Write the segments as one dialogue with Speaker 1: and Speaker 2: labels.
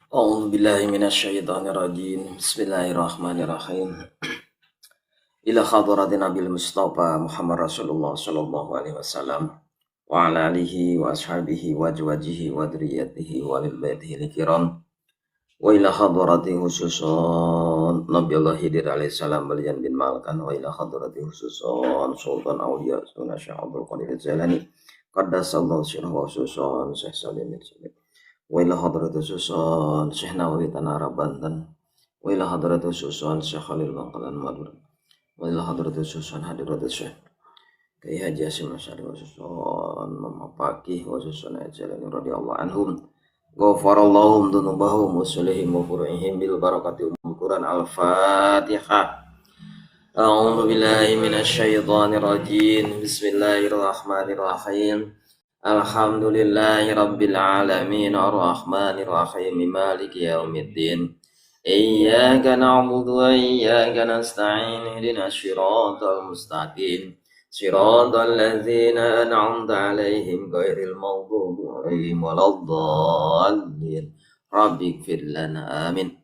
Speaker 1: A'udzu billahi minasyaitonir rajim. Bismillahirrahmanirrahim. Ila hadratin Nabil Mustafa Muhammad Rasulullah sallallahu alaihi wasallam wa ala alihi wa ashabihi wa azwajihi wa dzurriyyatihi wa lil baitihi kiram. Wa ila hadrati khususan Nabiullah Khidir alaihi salam balian bin Malkan wa ila hadrati khususan Sultan Aulia Sunan Syekh Abdul Qadir Jailani qaddasallahu sirrahu wa khususan Syekh Salim bin Salim. Wa ila hadrati khususan Syekh Nawawi Tanah Arab Banten. Wa ila hadrati khususan Syekh Khalil Bangkalan Madura. Wa ila hadrati khususan hadirat Syekh Kiai Haji Hasyim Asy'ari wa khususan Mama Fakih wa khususan Jalani radhiyallahu anhum. Ghafarallahum dzunubahum wa sulihim wa furu'ihim bil barakati ummul Quran. Al-Fatihah. A'udzu billahi minasyaitonir rajim. Bismillahirrahmanirrahim. Alhamdulillahi rabbil alamin arrahmanir rahim maliki yaumiddin. Iyyaka na'budu wa iyyaka nasta'in ihdinas siratal mustaqim. Siratal ladzina an'amta 'alaihim ghairil maghdubi 'alaihim waladdallin. Rabbighfir lana amin.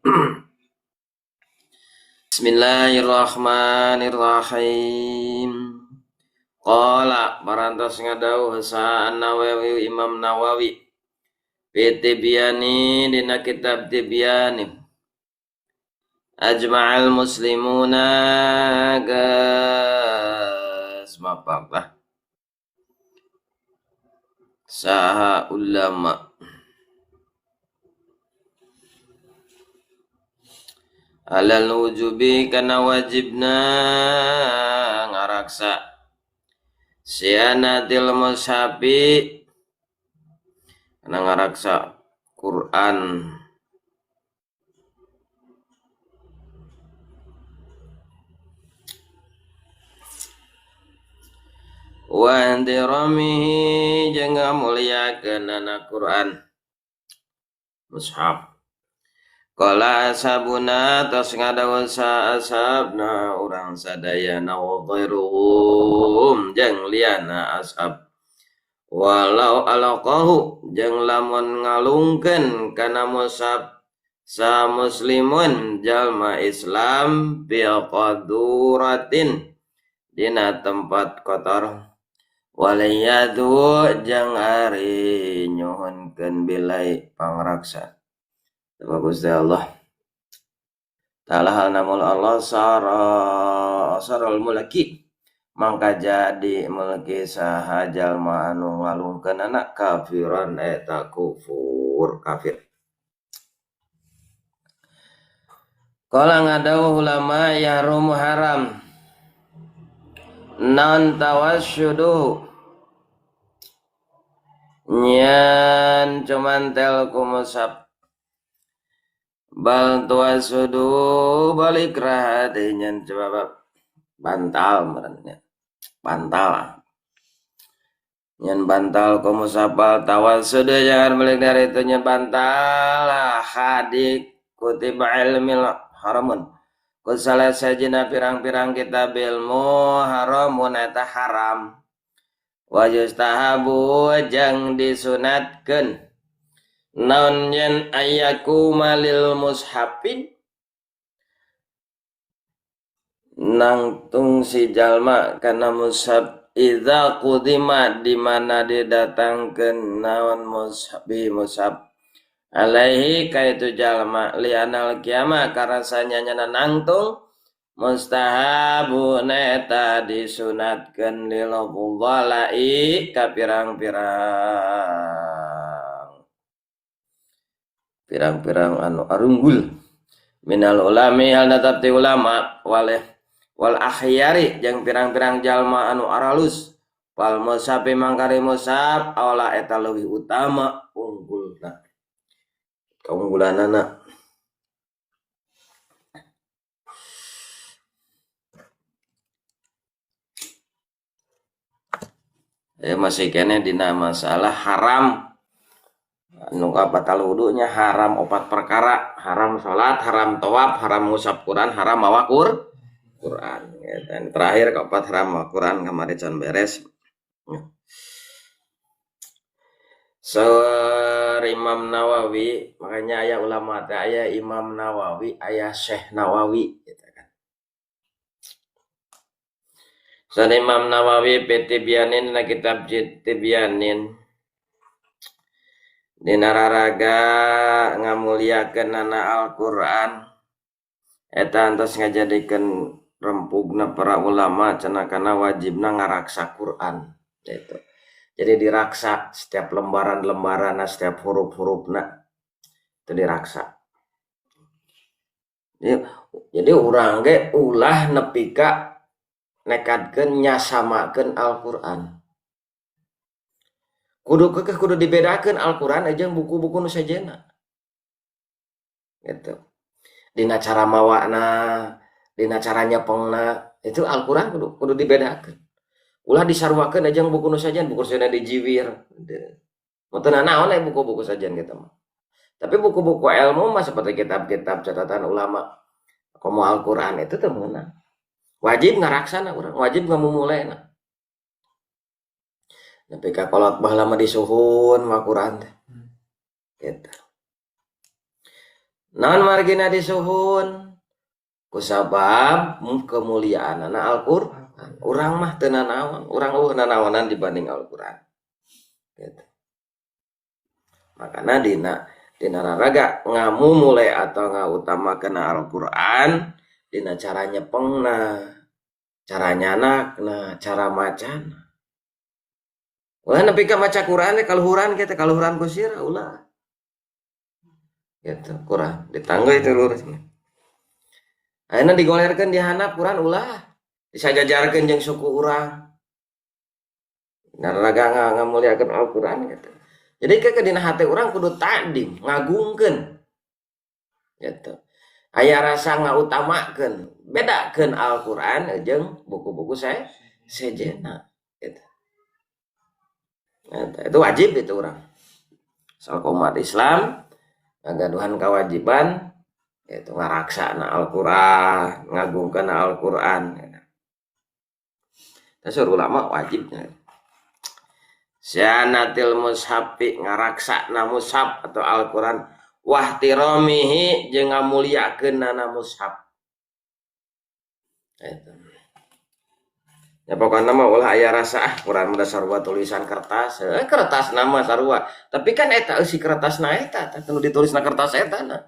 Speaker 1: Bismillahirrahmanirrahim. Qala parantos ngadawuh sa An-Nawawi Imam Nawawi fi Tibyani dina kitab Tibyani ajma'al muslimuna geus mapak lah saha ulama alal wujubi kana wajibna ngaraksa sianatil mushafi kana ngaraksa Quran wa andiramihi jeung ngamuliakeun ana Quran mushaf. Qala ashabuna tos ngadawuh sa ashabna urang sadayana wa ghairuhum jeung liana ashab walau alaqahu jeung lamun ngalungkeun kana mushaf sa muslimun jalma Islam bi qaduratin dina tempat kotor waliyadu jeung ari nyuhunkeun bilai pangraksa. Bagus ya Allah. Ta'ala hal namul Allah sarul mulki mangka jadi mulki saha jalma anu ngalungkeun anak kafiran eta kufur kafir. Qala ngadawuh ulama yahrumu haram non tawassudu nyan cumantel ku mushaf bal tuasudu balik rahate nyan coba bantal merenya bantal nyan bantal ku mushaf tawassudu jangan balik dari itu nyan bantal hadik kutiba ilmil haramun ku salah sajina pirang-pirang kitab ilmu haramun eta haram wa yustahabu jeung disunatkeun naon yen ayaku malil mushafin nangtung si jalma kana mushaf idza qudima di mana didatangkeun naon mushaf mushaf alaihi kaitu jalma lianal kiama karasanya nyana nangtung mustahabu neta disunatkeun lil fudhalai ka pirang-pirang pirang-pirang anu arunggul minal ulami hal natap ti ulama waleh wal akhyari jeung pirang-pirang jalma anu aralus fal mushafi mangkari mushaf awala eta leuwih utama unggulna kaunggulanana. Ya masih kene dina masalah haram nu batal wudunya haram opat perkara, haram salat, haram tawaf, haram ngusap Quran, haram mawa Quran. Ya, dan terakhir keempat haram mawa Quran kamari can beres. Ya. Saur Imam Nawawi, makanya aya ulama teh aya Imam Nawawi, aya Syekh Nawawi gitu kan. Saur Imam Nawawi fi Tibyanin na kitab Tibyanin dina raraga ngamuliakeunana Al-Qur'an eta antos ngajadikeun rempugna para ulama cenah kana wajibna ngaraksa Qur'an gitu. Jadi diraksa setiap lembaran-lembaran, setiap huruf-hurufna itu diraksa. Jadi urang ge ulah nepi ka nekadkeun nyasamakeun Al-Qur'an. Kudu keukeuh kudu dibedakeun Al-Qur'an jeung buku-buku nu sejenna. Gitu. Dina cara mawana, dina cara nyepengna, itu Al-Qur'an kudu dibedakeun. Ulah disaruakeun jeung buku nu sajen, buku sejen dijiwir. Mun teu nanaon aya buku-buku sajen kitu mah. Tapi buku-buku ilmu mah seperti kitab-kitab catatan ulama, komo Al-Qur'an itu teu meunang. Wajib ngaraksana urang, wajib ngamumulena. Nepi ka kolot baheula mah disuhun mah Qur'an teh. Gitu. Naon margina disuhun? Kusabab kemuliaanana Al-Qur'an. Urang mah teu nanaon, urang eueuh nanaonan dibanding Al-Qur'an. Gitu. Makana dina raraga ngamumule atau ngautamakeun Al-Qur'an dina cara nyepengna, cara nyanakna, cara macana. Ulah nepi ka maca Qur'an teh kaluhuran kitu, kaluhuran ku sirah ulah. Gitu, Qur'an ditangga itu lurusnya. Ayeuna digolerkeun di handap Qur'an ulah. Disajajarkeun jeung suku urang. Naraga ngamuliakeun Al-Qur'an gitu. Jadi ke dina hate urang kudu takdim, ngagungkeun. Gitu. Aya rasa ngautamakeun, bedakeun Al-Qur'an jeung buku-buku sejenna gitu. Nah, itu wajib itu urang. Soal umat Islam ngagaduhan kewajiban yaitu ngaraksana Al-Qur'an, ngagungkeun Al-Qur'an. Dasar ulama wajibnya. Syanatil mushafi ngaraksana mushaf atau Al-Qur'an wahtiramihi jeung ngamuliakeunana mushaf. Eta. Ya pokokna mah ulah aya rasa Quran mah sarua tulisan kertas. Kertas nama sarua. Tapi kan eta eusi kertasna eta, tah nu ditulisna kertas eta na.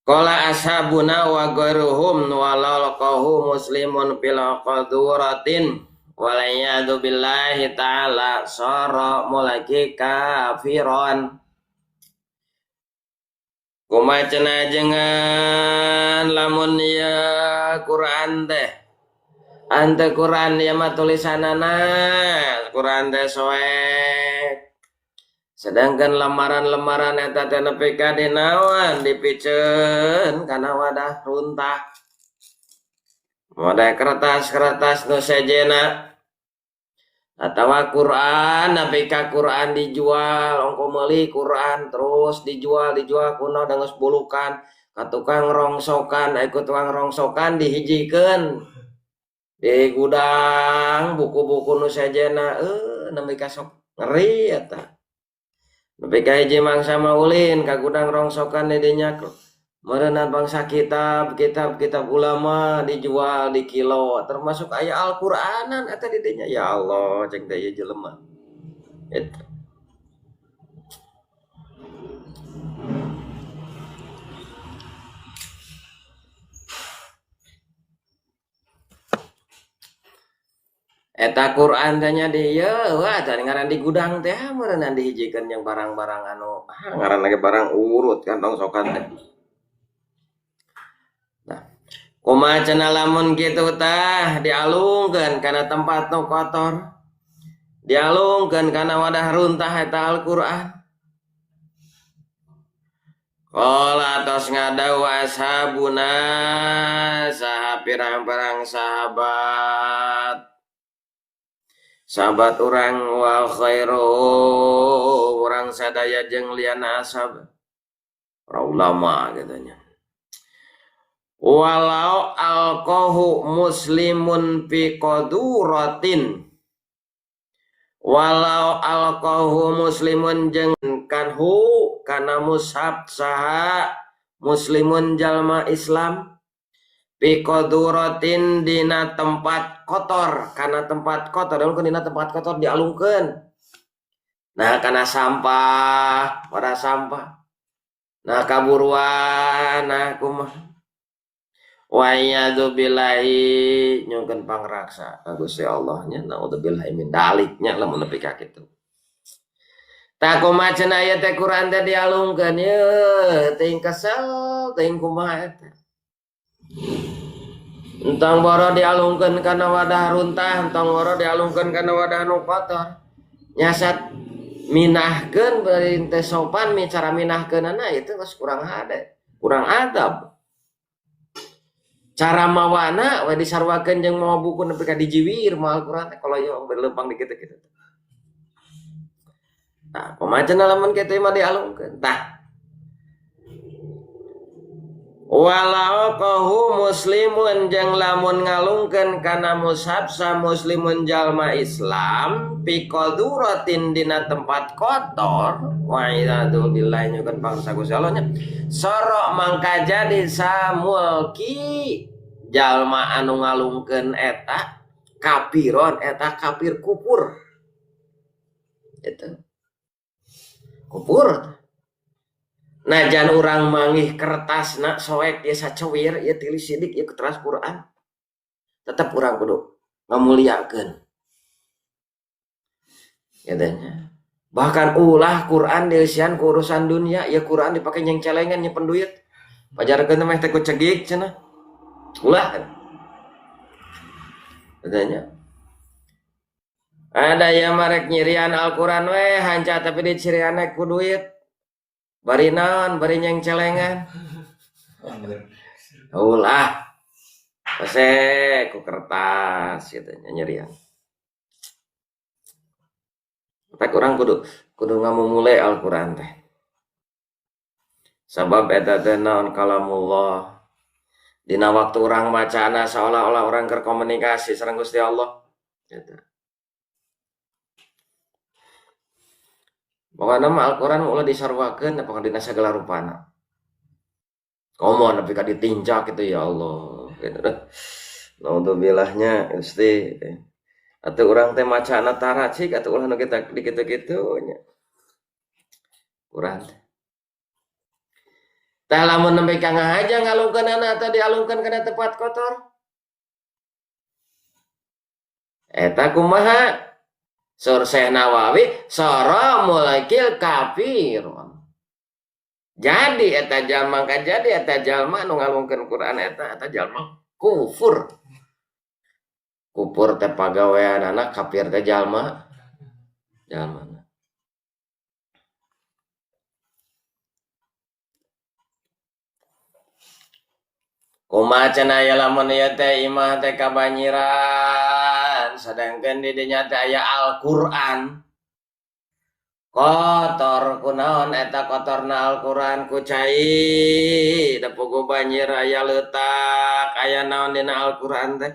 Speaker 1: Qala ashabuna wa ghairuhum walau laqahu muslimun fil qaduratin walayadu billahi ta'ala sara mulaki kafiron. Kumaha cenah jengan lamun ieu Quran teh ante Quran ieu mah tulisanana Quran teh soek. Sedangkan lembaran-lembaran eta teh nepi ka dinaon dipiceun kana wadah runtah. Wadah kertas-kertas nu sejenna atawa Quran nepi ka Quran dijual ongko meuli Quran terus dijual kuno da geus bulukan ka tukang rongsokan aya ku tukang rongsokan dihijikeun di gudang buku-buku nu sejenna nepi ka sok ngeri eta. Nepi ka hiji mangsa maulin ka gudang rongsokan di dinya meureunna bangsa kitab ulama dijual di kilo termasuk aya Al-Qur'anan eta di dinya ya Allah cek teh ieu jelema eta. Eta Quran teh nya di ieu wah teh ngaran di gudang teh meureunna dihijikeun jeung barang-barang anu ngaranna ge barang urut kan rongsokan teh. Nah, kumaha cenah lamun kitu tah dialungkeun kana tempat nu kotor. Dialungkeun kana wadah runtah eta Al-Qur'an. Qala tos ngadawu ashabuna saha pirang-pirang sahabat. Sahabat urang wa khairu urang sadaya jeung liana ashab para ulama katanya. Walau alqahu muslimun fi qaduratin Walau alqahu muslimun jeung kanhu kana mushaf saha muslimun jalma Islam fi qaduratin dina tempat kotor, kana tempat kotor, alungkeun dina tempat kotor dialungkeun. Nah kana sampah, pada sampah. Nah kaburuan, nah kumaha. Wa iyadzu billahi nyungkeun pangraksa ka Gusti Allah nya, naudzubillahi min dalik nya lamun nepi ka kitu. Tah kumaha cenah ieu teh Quran teh dialungkeun yeuh, teuing kesel teuing kumaha eta. Entong boro dialungkeun kana wadah runtah, entong boro dialungkeun kana wadah nu kotor. Nyasat minahkeun bari teh sopan mi cara minahkeunana itu geus kurang hade, kurang adab. Cara mawana we disarwakeun jeung mawa buku nepi ka dijiwir mawa Al-Qur'an teh kalau bari leumpang di kitu-kitu. Tah, kumaha cenah lamun kitu mah dialungkeun. Tah. Walau qahu muslimun jeung lamun ngalungkeun kana mushaf sa muslimun jalma Islam fi qaduratin dina tempat kotor wa iyadu billahi nyukeun pangsa Gusti Allah nya sorok mangka jadi samulki jalma anu ngalungkeun eta kafiron eta kafir kufur itu kufur. Najan urang manggih kertasna soek ieu sacewir ieu tilis sidik ieu kertas Quran tetep urang kudu ngamuliakeun katanya. Bahkan ulah Quran dieusian ku urusan dunia, ieu Quran dipake nyeng celengan nyimpen duit pajarkeun meh teh ku cegik cenah ulah katanya. Ada yang marek nyirian Al-Quran weh hanca tapi dicirian ku duit bari naon bari nyeng celengan ulah pese ku kertas gitu nyerian. Tapi urang kudu ngamumule Al-Quran teh sabab eta teh naon kalamullah dina waktu urang macana seolah-olah urang keur komunikasi sareng Gusti Allah gitu. Pokokna mah Al-Quran ulah disarwakeun apakah dina sagala rupana. Komo nepi ka ditinjak gitu ya Allah gitu. Naudzubillah-nya Gusti. Atuh urang teh macana tara cik atuh ulah nu kita di kitu-kitu nya. Quran teh. Tah lamun nembe ka ngahaja ngalungkeunana atau dialungkeun kana tempat kotor. Eta kumaha? Sur Syekh Nawawi sora mulkil kafir. Jadi eta jalma ka jadi eta jalma nu ngalungkeun Quran eta eta jalma kufur. Kufur teh pagaweanana, kafir teh jalma. Jalmana. Kumaha cenah aya lamun ieu teh imah teh kabanjiran sedangkan di dinya teh aya Al-Qur'an. Kotor kunaon eta kotorna Al-Qur'an ku cai da puguh banjir aya leutak aya naon dina Al-Qur'an teh.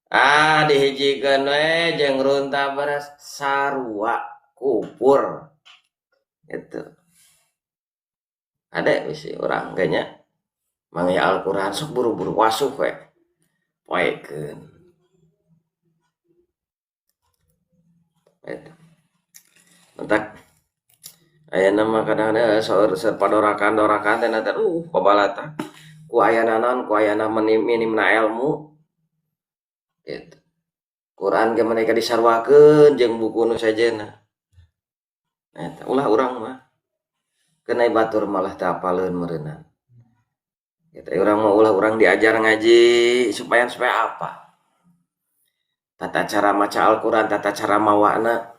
Speaker 1: Ah dihijikeun we jeung runtah beras sarua kupur. Gitu. Ada bisi urang ge nya. Manggih Al-Qur'an sok buru-buru wasuh we. Poekeun. Eta. Entak aya nama kadang-kadang seueur padorakan-dorakan teh teh pabalata. Ku ayana naon ku ayana minimna ilmu. Gitu. Quran ge mereka disarwakeun jeung buku nu sejenna. Eta ulah urang mah. Keunai batur malah teu apaleun meureunna. Gitu, urang mah ulah urang diajar ngaji supaya apa? Tata cara maca Al-Qur'an, tata cara mawana,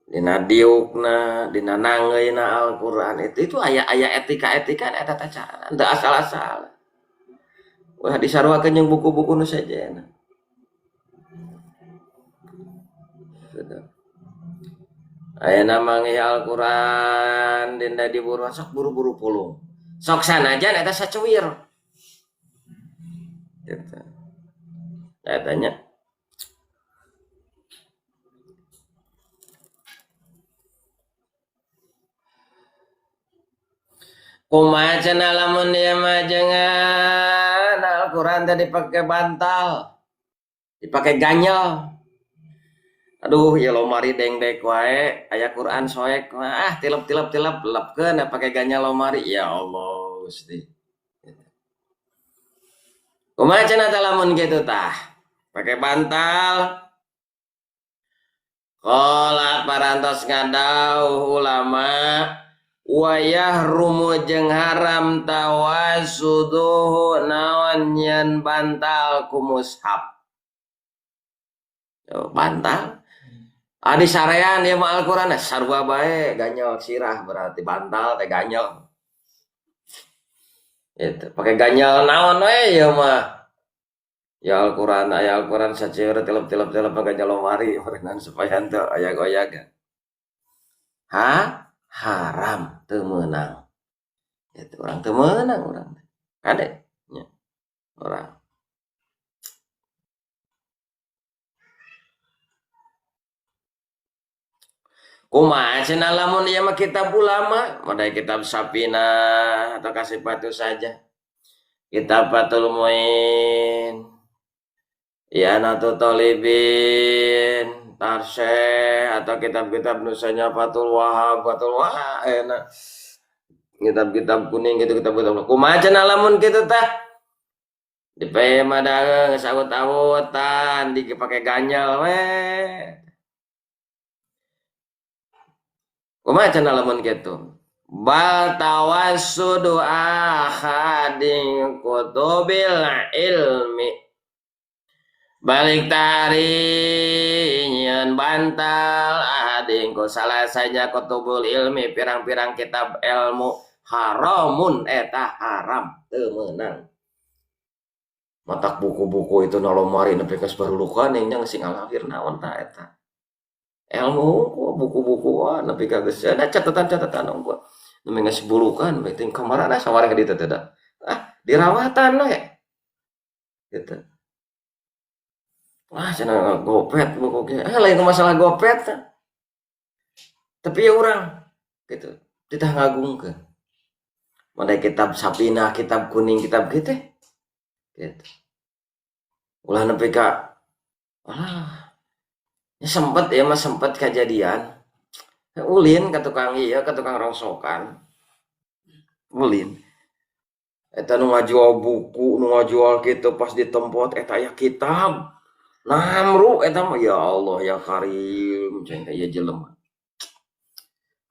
Speaker 1: dina diukna, dina nangeuna Al-Qur'an itu aya etika-etika eta tata cara, teu asal-asal. Ulah disarwakeun jeung buku-buku nu sejenna. Gitu. Ayeuna manggih Al-Qur'an dina diburu sok buru-buru pulung. Sok sanajan eta sacuwir. Gitu. Eta nya. Kumaha cenah lamun ieu mah jangan Al-Qur'an teh dipake bantal, dipake ganyel. Aduh, ieu lomari dengdek wae, aya Quran soek, ah tilep-tilep-tilep lepkeun pake ganyel lomari. Ya Allah, Gusti. Kumaha cenah tah lamun kitu tah? Pake bantal. Qala parantos ngadauh ulama wa yahrumu jeung haram tawassuduhu naon nyeun bantal ku mushaf. Bantal adi sarean ieu mah Al-Qur'an sarua bae ganyol sirah berarti bantal teh ganyol. Itu pake ganyol naon we ieu mah. Ya Al-Qur'an aya Al-Qur'an saceur tilep-tilep-tilep ganyol lomari meureunan supaya henteu oyag-oyag. Ha? Haram teu meunang. Itu urang teu meunang urang. Kade nya urang. Kumaha cenah lamun ieu mah kitab ulama, model kitab Safinah atau Kasifatu saja. Kitab Fathul Muin, I'anatul Thalibin, Tarsyih atau kitab-kitab nusanya Fathul Wahab, Fathul Wahab enak. Kitab-kitab kuning gitu, kitab-kitab. Kumaha cenah lamun kitu tah? Dipae mah daeung geus awut-awutan, dipake ganyal we. Kumaha cenah lamun kitu? Bal tawassudu ahadin kutubil ilmi. Balik tari nyeun bantal ahadin ku salah saja kutubul ilmi pirang-pirang kitab ilmu haramun eta haram teu meunang. Matak buku-buku itu na lomari nepi ka sabarulukan nya sing alahir naon ta eta. Ilmu buku-buku nepi ka geus ada catatan-catatan unggul. Nepi geus bulukan bae teh kamarana saware ka ditu teh da. Ah dirawatan we. Gitu. Wah cenah gopet buku ge. Ah lain masalah gopet. Tapi ya urang gitu titah ngagungkeun. Made kitab Safinah, kitab kuning, kitab kitu. Gitu. Ulah nepi ka alah. Ya sempet ya mah sempet kejadian. Ulin ka tukang ieu, ka tukang rongsokan. Ulin. Eta nu ngajual buku, nu ngajual kitu pas ditempot eta aya kitab. Namru eta mah ya Allah ya Karim ceng teh ieu jelema.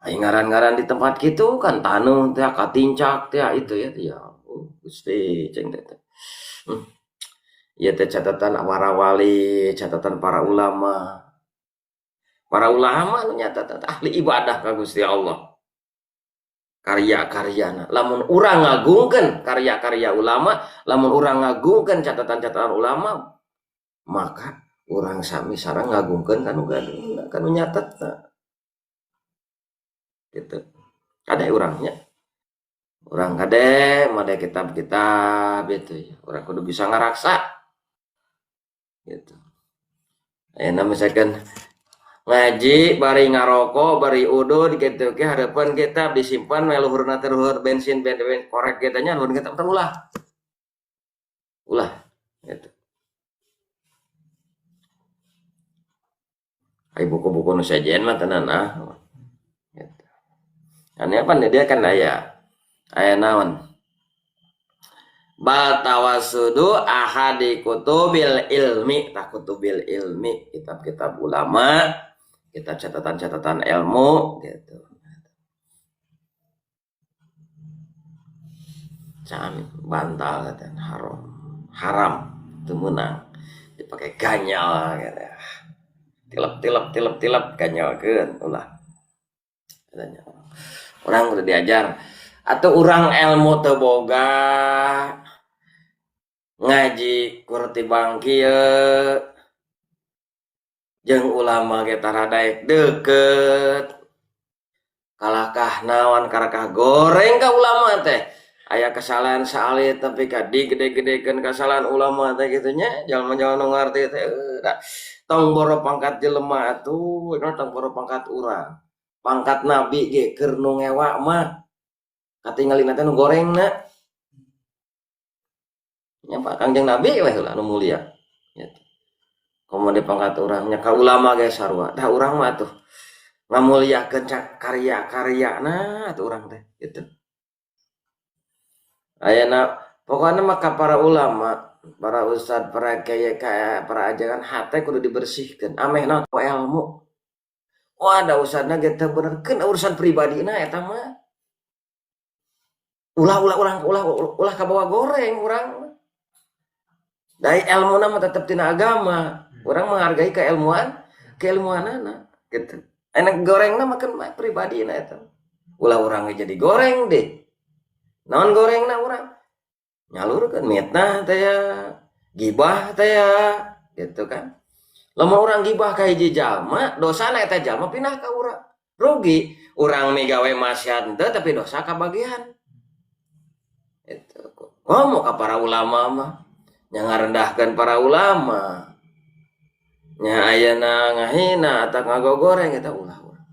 Speaker 1: Ai ngaran-ngaran di tempat kitu kan taneuh teh katincak teh itu ya ya Allah Gusti ceng teh. Ieu teh catatan para wali, catatan para ulama. Para ulama nu nyatat ahli ibadah ka Gusti Allah. Karya-karyana. Lamun urang ngagungkeun karya-karya ulama, lamun urang ngagungkeun catatan-catatan ulama, maka urang sami sareng ngagungkeun kanu gaduhna, kanu nyatetna. Gitu. Kade urangnya. Urang kade made kitab-kitab itu ya. Urang kudu bisa ngaraksa. Gitu. Ayeuna misalkan ngaji bari ngarokok bari udud gitu ke hareupeun kitab disimpan we luhurna teh luhur bensin bensin korek kitu nya luhur kitab teh ulah. Ulah gitu. Ai buku-buku nu sejen mah tenan ah. Gitu. Ane apa dia kan aya. Aya naon? Bal tawassudu ahadi kutubil ilmi, tah kutubil ilmi, kitab-kitab ulama, kitab catatan-catatan ilmu gitu. Cami bantal kata haram. Haram teu meunang dipake ganyal gitu. Tilep-tilep tilep-tilep ganyalkeun ulah. Katanya. Orang udah diajar atau urang ilmu teu boga ngaji kurtibang kieu jeung ulama ge taradaek deukeut kalakah naon karakah goreng ka ulama teh aya kesalahan saalit tapi ka digede-gedekeun kesalahan ulama teh kitu nya jalma-jalma nu ngarti teh da tong boro pangkat jelema atuh tong boro pangkat urang pangkat nabi ge keur nu ngewa mah Katingalina teh nu gorengna. Nya Pak Kangjeng Nabi we heula nu mulia. Gitu. Komo di pangkat urang nya ka ulama ge sarua. Dah urang mah atuh ngamuliakeun karya-karyana atuh urang teh gitu. Ayeuna pokokna mah ka para ulama, para ustad, para kiai, para ajaran hate kudu dibersihkeun. Ameh naon ku ilmu. Wah, da ustadna ge teu bener keun urusan pribadina eta mah. Ulah-ulah urang ulah kabawa goreng urang. Dari ilmu mah tetep tina agama. Urang menghargai keilmuanana gitu. Enak gorengna mah kan pribadina eta. Ulah urang ge jadi goreng deh. Naon gorengna urang? Nyalurkeun mitnah teh ya, gibah teh ya, gitu kan. Lamun urang gibah ka hiji jalma, dosana eta jalma pindah ka urang. Rugi, urang migawe maksiat henteu tapi dosa kabagian. Itu. Komo ka para ulama mah nya ngarendahkeun para ulama. Nya ayeuna ngahina atau ngagogoreng eta ulah urang.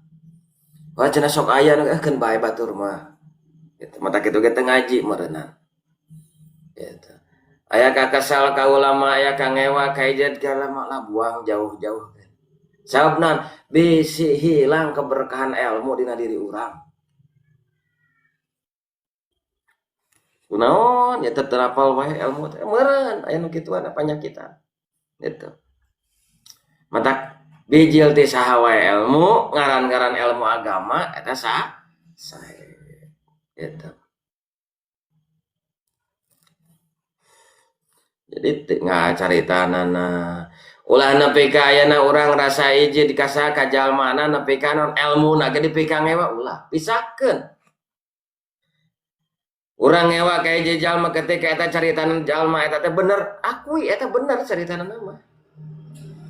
Speaker 1: Wah cenah sok aya nu keun bae batur mah. Gitu. Mata kitu ge teu ngaji meureunna. Gitu. Aya ka kesal ka ulama, aya ka ngewa ka ijad ka ulama lah buang jauh-jauh. Sababna bisi hilang keberkahan ilmu dina diri urang. Kunaon ya teu terapal wae ilmu teh meureun aya nu kituan panyakitan. Gitu. Matak bijil ti saha wae ilmu, ngaran-ngaran ilmu agama eta sae. Gitu. Jadi ngacaritanana ulah nepi ka ayana urang rasa ijid ka saha ka jalmana nepi ka naon elmuna ge dipika ngewa ulah pisahkeun. Urang ngewa ka hiji jalma ketika eta caritana jalma eta teh bener, akui eta bener caritana mah.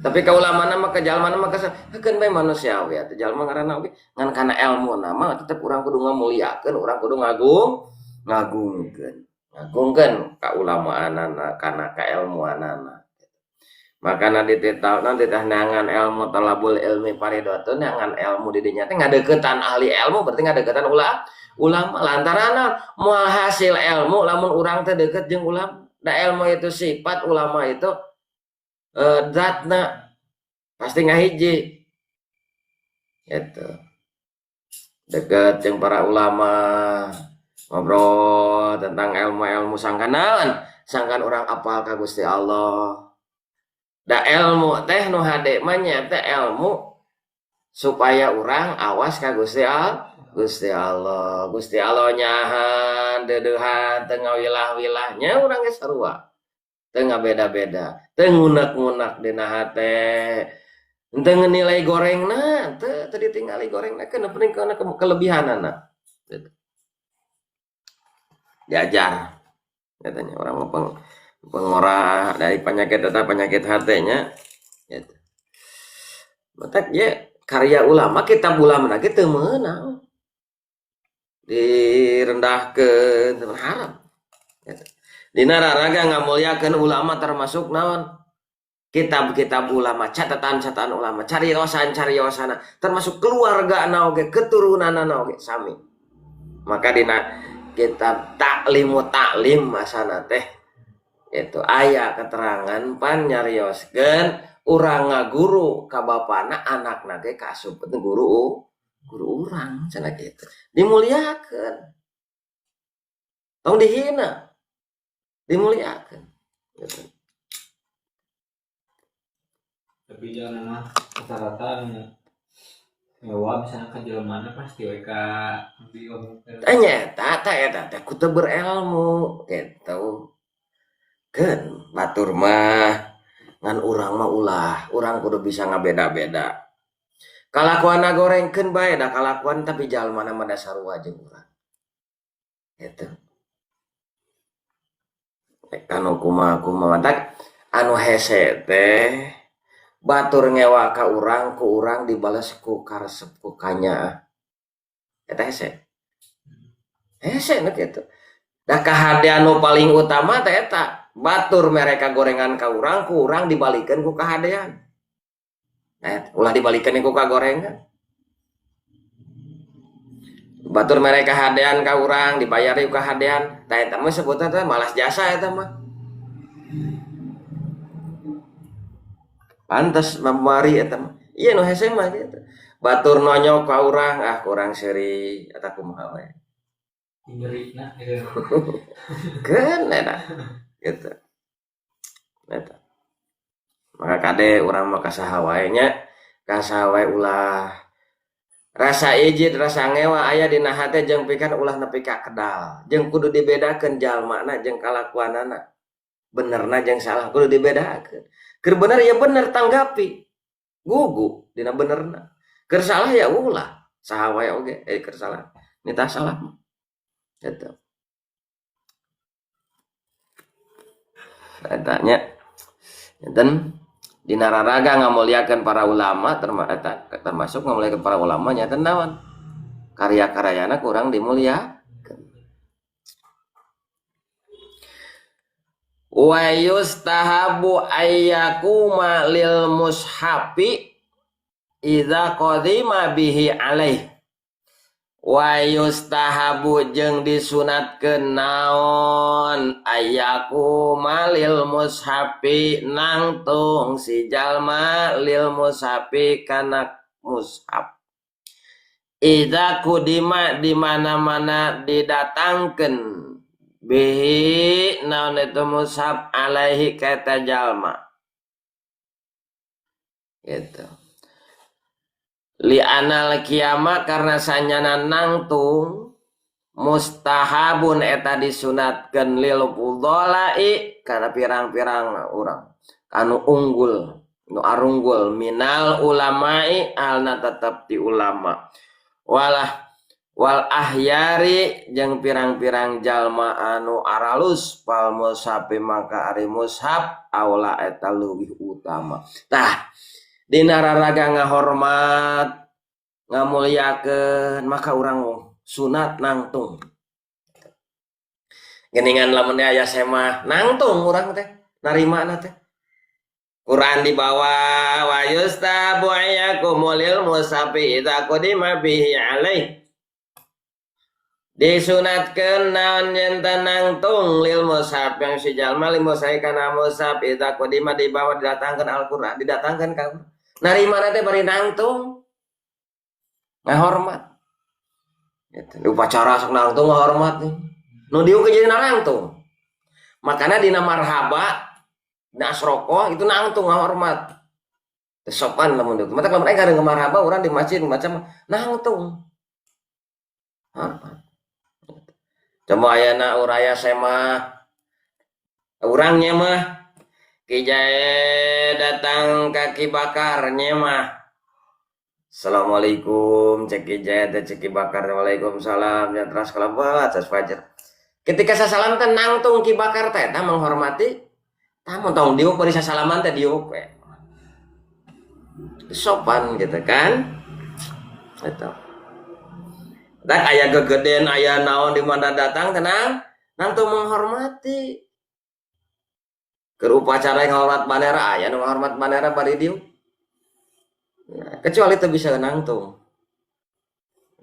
Speaker 1: Tapi ka ulamana mah ka jalmana mah keun bae manusiawi atuh jalma ngaranna oge ngan kana elmuna mah tetep urang kudu ngamuliakeun, urang kudu ngagungkeun. Ngagungkeun ka ulamaanana kana kaelmuanana. Makana dititahna ditahneangan ilmu talabul ilmi faridatun neangan ilmu di dinya teh ngadeukeutan ahli ilmu berarti ngadeukeutan ulama lantaran moal hasil ilmu lamun urang teh deukeut jeung ulama. Da ilmu itu sifat ulama itu zatna pasti ngahiji. Gitu. Deukeut jeung para ulama ngobrol tentang ilmu-ilmu sangkanan, sangkan urang apal ka Gusti Allah. Da ilmu teh nu hade mah nya teh ilmu supaya urang awas ka Gusti Allah. Gusti Allah, Gusti Allah nyahan, deudeuhan, teu ngawilah-wilahnya urang ge sarua. Teu ngabeda-beda, teu ngunek-ngunek dina hate. Teu nilai gorengna, teu ditingali gorengna keun penting kana kelebihanana. Gitu. Diajar katanya orang pengora dari penyakit eta penyakit hatenya gitu. Matak ye karya ulama kitab ulama ge teu meunang direndahkeun teu haram gitu. Dina raraga ngamuliakeun ulama termasuk naon kitab-kitab ulama, catatan-catatan ulama, cariosan-cariosana termasuk keluarga na oge, keturunanna oge sami. Maka dina kitab Taklimu Taklim masana teh itu aya keterangan pan nyarioskeun urang ngaguru ka bapana anakna ge kaasup guru guru urang cenah kitu dimuliakeun tong dihina dimuliakeun gitu.
Speaker 2: Tapi jangan mah rata-rata ngewa misalnya ka jelema pasti we ka diomongkeun.
Speaker 1: Nya eta eta teh ku teu berilmu gitu. Keun batur mah ngan urang mah ulah, urang kudu bisa ngabeda-beda. Kalakuanna gorengkeun bae da kalakuan tapi jalmana mah da sarua jeung urang. Gitu. Anu kumaha-kumaha matak anu hese teh batur ngewa ka urang ku urang dibales ku karesep ku kanyaah. Eta hese. Hese nu kitu. Da kahadean nu paling utama teh eta. Batur mereka gorengan ka urang, ku urang dibalikeun ku kahadean. Ulah dibalikeun ku kagorengan. Batur mereka hadean ka urang dibayar yuk kahadean. Tah eta mah sebutan teh malas jasa eta mah. Pantes mamari eta mah. Iya nu hese mah gitu. Batur nonyok ka urang ah kurang seuri eta kumaha we.
Speaker 2: Nyerina gitu.
Speaker 1: Keun eta. Gitu. Eta. Maka kade urang mah ka saha wae nya, ka saha wae ulah rasa ijid, rasa ngewa aya dina hate jeung pikan ulah nepi ka kedal. Jeung kudu dibedakeun jalmana jeung kalakuanana. Benerna jeung salah kudu dibedakeun. Keur bener ya bener tanggapi. Gugu dina benerna. Keur salah ya ulah. Saha wae oge keur salah. Nitah salah mah. Gitu. Eta nya. Enten dina raraga ngamuliakeun para ulama termasuk ngamuliakeun para ulama nya teh naon? Karya-karyana kurang dimuliakeun. Wa yustahabu ayyakuma lil mushafi idza qadima bihi alaih. Wa yustahabu jeung disunatkeun naon ayyakuma lil mushafi nangtung si jalma lil mushafi kana mushaf. Idza qudima di mana-mana didatangkeun bihi naon itu mushaf alaihi ka eta jalma. Gitu. Li anal kiama karena sanyana nangtung mustahabun eta disunatkeun lil fudolai kana pirang-pirang urang anu unggul nu arunggul minal ulamai alna tetep di ulama walah wal ahyari jeung pirang-pirang jalma anu aralus fal mushafi maka ari mushaf aula eta leuwih utama. Tah dina raraga ngahormat ngamuliakeun maka urang sunat nangtung. Geningan lamun aya semah nangtung urang teh narimana teh. Quran dibawa wa yustabu ayyakumul musafi idza qadima bihi alaih. Disunatkeun naon yen nangtung lil mushaf yang si jalma lil mushaf kana mushaf idza qadima dibawa didatangkeun Al-Qur'an didatangkeun ka narimana teh bari nangtung ngahormat. Gitu. Upacara sok nangtung ngahormat nih. Nu diuk jadi nangtung. Makana dina marhaba dina asroko itu nangtung ngahormat. Teu sopan lamun diuk. Mata lamun aing kadang marhaba urang di masjid macam nangtung. Hormat. Coba ayana uraya semah urangnya mah Ki Jae datang kaki bakar nyemah. Assalamualaikum cek Ki Jae teh cek Ki Bakar waalaikumsalam nya teras kalabat sas fajar. Ketika sasalam teh nangtung Ki Bakar teh tah menghormati tamu tong diuk bari sasalaman teh diuk we. Sopan gitu kan. Eta. Tak aya gegeden aya naon di mana datang tenang nangtung menghormati. Keur upacara ngahormat bandera aya nu ngahormat bandera bari diuk. Nah, kecuali teu bisa nangtung.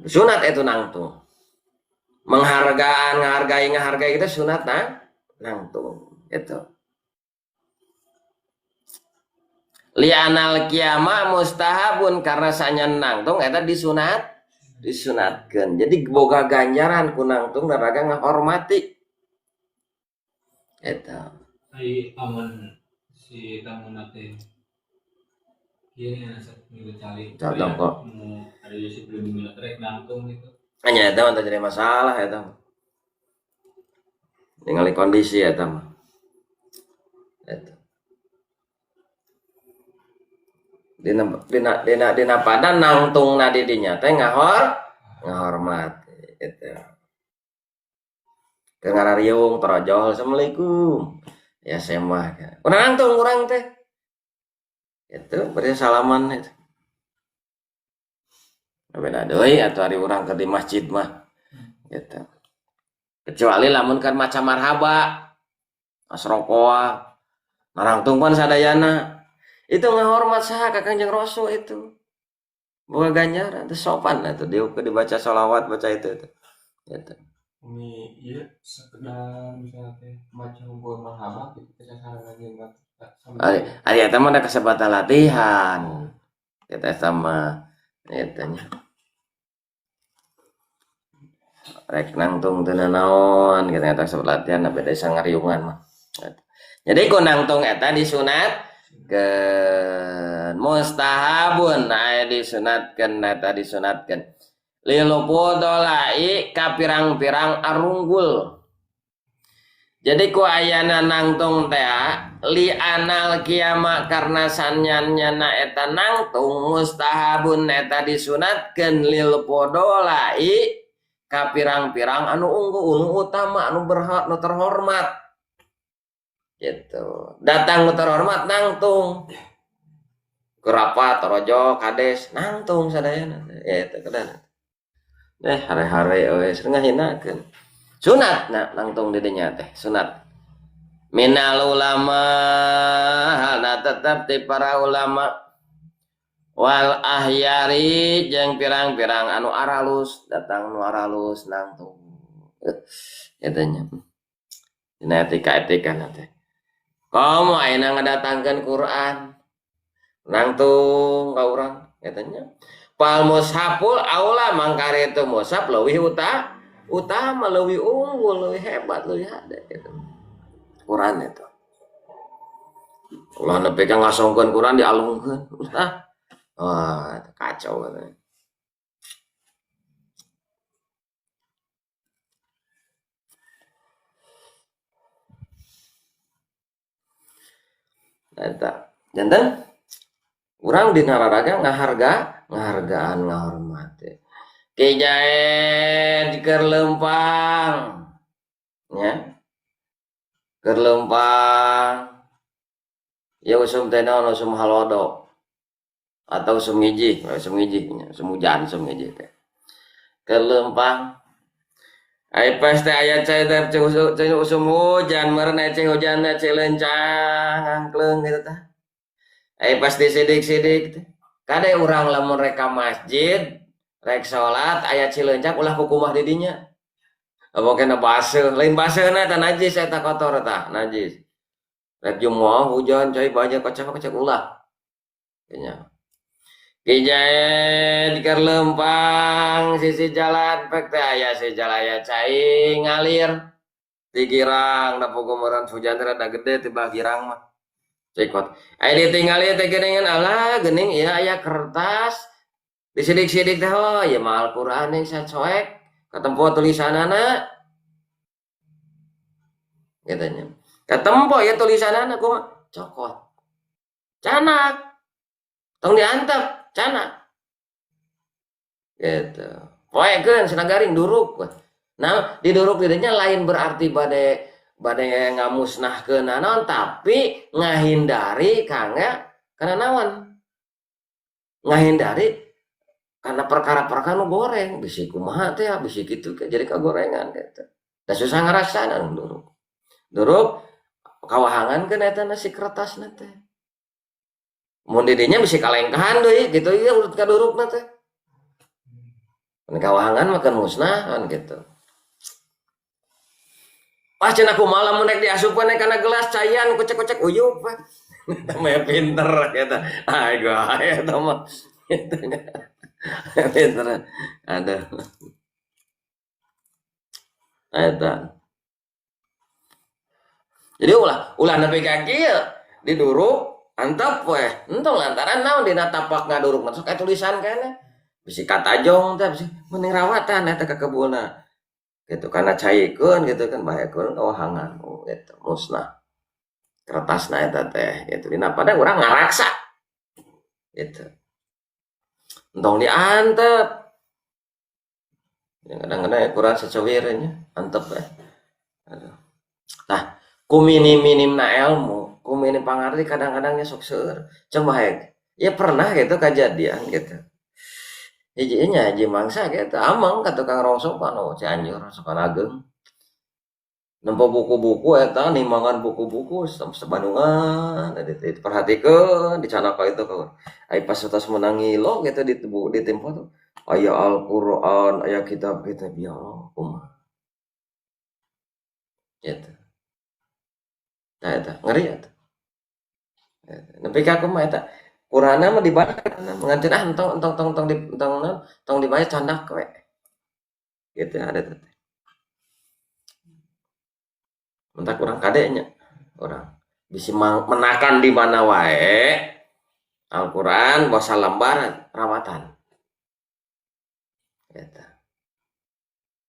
Speaker 1: Sunat itu nangtung. Menghargaan, menghargai itu sunat nah, nangtung gitu. Li'anal kiama mustahabun karena sanya nangtung eta disunat, disunatkeun. Jadi boga ganjaran ku nangtung raraga ngahormati. Eta.
Speaker 2: Ai amun si tamu teh ieu nya minggu cali.
Speaker 1: Cocok kok.
Speaker 2: Ada si pribumi rek nangtung gitu.
Speaker 1: Nya eta mah jadi masalah eta mah. Ningali kondisi eta mah. Eta. Dina padan nangtungna di dinya teh ngahormat eta. Ke ngarariung torojol assalamualaikum. Ya semah. Urang nangtung urang teh. Itu berarti salaman itu. Beda deui atuh ari urang keur di masjid mah. Gitu. Kecuali lamun kan maca marhaba. Asrokoa. Narangtung pan sadayana. Itu ngahormat saha ka Kangjeng Rasul itu. Boga ganjaran teu sopan atuh diuk dibaca sholawat baca itu itu. Gitu.
Speaker 2: Umi ieu sekedar misalnya teh maca unggul marhaba gitu teh sasarengan jeung
Speaker 1: Ari eta mah da kesempatan latihan. Kita sama eta nya. Rek nangtung teu nanaon kita eta kesempatan latihan da beda sangariungan mah. Jadi ku nangtung eta disunatkeun mustahabun aya disunatkeun eta disunatkeun. Lil fudolai ka pirang-pirang arunggul. Jadi ku ayana nangtung teh li anal kiama karena sanyannyana eta nangtung mustahabun eta disunatkeun lil fudolai ka pirang-pirang anu unggul, anu utama, anu berhak, anu terhormat. Gitu. Datang nu terhormat nangtung. Kerapat, rojo, kades nangtung sadayana. Ya eta kedana. Hare-hare we ngahinakeun. Sunat na nangtung di dinya teh, sunat. Minal ulama halna tetep ti para ulama wal ahyari jeung pirang-pirang anu aralus, datang nu aralus nangtung. Eta nya. Dina etika-etika na teh. Komo ayeuna ngadatangkeun Quran nangtung ka urang eta nya. Fal mushaful aula mangkare itu mushaf leuwih utama, leuwih unggul, leuwih hebat, leuwih hade gitu. Quran itu. Ulah nepi ka ngasongkeun Quran dialungkeun. Ah. Wah, kacau katanya. Eta janten urang dina raraga ngahargaan ngahormat. Ki Jaed keur leumpang nya. Keur leumpang. Ya usum teh naon, usum halodo atau usum ngijih, usum ngijih nya, usum hujan, usum ngijih teh. Keur leumpang. Ai pas teh aya cai teh cai usum hujan, meureun aya cai hujan teh cai lencang angkleung kitu tah. Ai pas disidik-sidik teh. Kade urang lamun rek ka masjid, rek salat aya cilencak ulah kukumah di dinya. Apa kena baseuh, lain baseuhna tah najis eta kotor tah, najis. Rek jumaah hujan cai banyak kocak-kocak ulah. Nya. Ki Jaed keur leumpang sisi jalan pek teh aya si jalaya cai ngalir. Ti girang da pogomoran hujan teh rada gede ti bah girang mah. Cekot. Aya ditinggali teh geuningan alah geuning ieu aya kertas. Disidik-sidik teh oh ieu mah Al-Qur'an yang sacoek katempo tulisanana. Katanya. Katempo ya tulisanana kumaha? Cokot. Canak. Tong diantep, canak. Gitu. Poekeun cenah garing duruk. Nah, diduruk didinya lain berarti bade ngamusnahkeun naon, tapi ngahindari kangga kana naon? Ngahindari karena perkara-perkara nu goreng, bisi kumaha teh, bisi kitu ke, jadi kagorengan gitu. Da susah ngarasana nu duruk. Duruk kawahangan keun eta na si kertasna teh. Mun di dinya bisi kalengkahan deui gitu ieu urut ka durukna teh. Mun kawahangan mah kan musnah kan gitu. Wah cenah kumaha lamun rek diasupkeun kana gelas caian kucek-kucek uyup we. Eta mah pinter eta. Ayo eta mah. Gitu nya. Pinter. Aduh. Eta. Jadi ulah nepi ka kieu diduruk antep we. Entong lantaran naon dina tapak ngaduruk mah sok aya tulisan keneh. Bisi katajong teh bisi mending rawatan eta ka kebunna. Gitu karena caikeun gitu kan bahekeun kawahangan oh, gitu musnah. Kertasna eta teh gitu dina pada urang ngaraksa. Gitu. Entong diantep. Ya, kadang-kadang ya kurang secewir nya antep we. Aduh. Tah ku minim-minimna ilmu, ku minim pangarti kadang-kadangnya sok seueur. Coba hek. Ya pernah gitu kejadian gitu. Hiji nya hiji mangsa gitu, amang ka tukang rongsokan oh Cianjur, rongsokan ageng. Nempo buku-buku eta nimbangan buku-buku sebandungan diperhatikeun dicanaka itu kawan. Ai pas tos menang ngilo gitu di tempo tuh aya Al-Qur'an, aya kitab-kitab ya Allah kumaha. Gitu. Tah eta ngeri eta. Nepi ka kumaha eta? Qur'anna mah dibaca ngantin ah entong entong tong tong di entong tong dibaca candak we. Gitu ada teh. Mentak urang kadenya urang bisi menakan di mana wae Al-Qur'an basa lembar rawatan. Eta.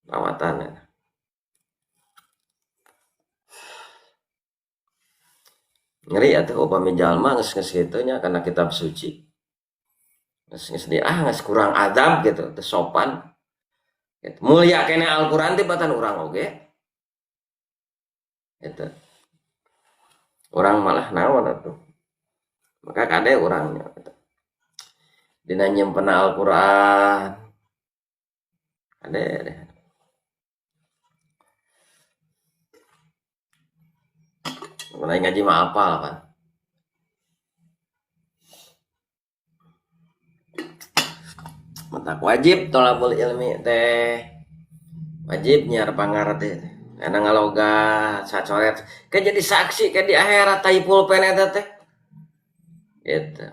Speaker 1: Rawatan eta. Ngeri atuh upami jalma geus geus kitu nya kana kitab suci. Geus geus di ah geus kurang adab gitu, teu sopan. Gitu. Mulia keneh Al-Qur'an teh batan urang oge. Gitu. Urang malah naon atuh. Maka kade urangnya gitu. Dina nyimpen Al-Qur'an. Kade deh. Mulai ngaji mah apal kan. Mentak wajib tolabul ilmi teh. Wajib nyiar pangarti teh. Karena ngalogat sacoret kayak jadi saksi kayak di akhirat tai pulpen eta teh. Gitu.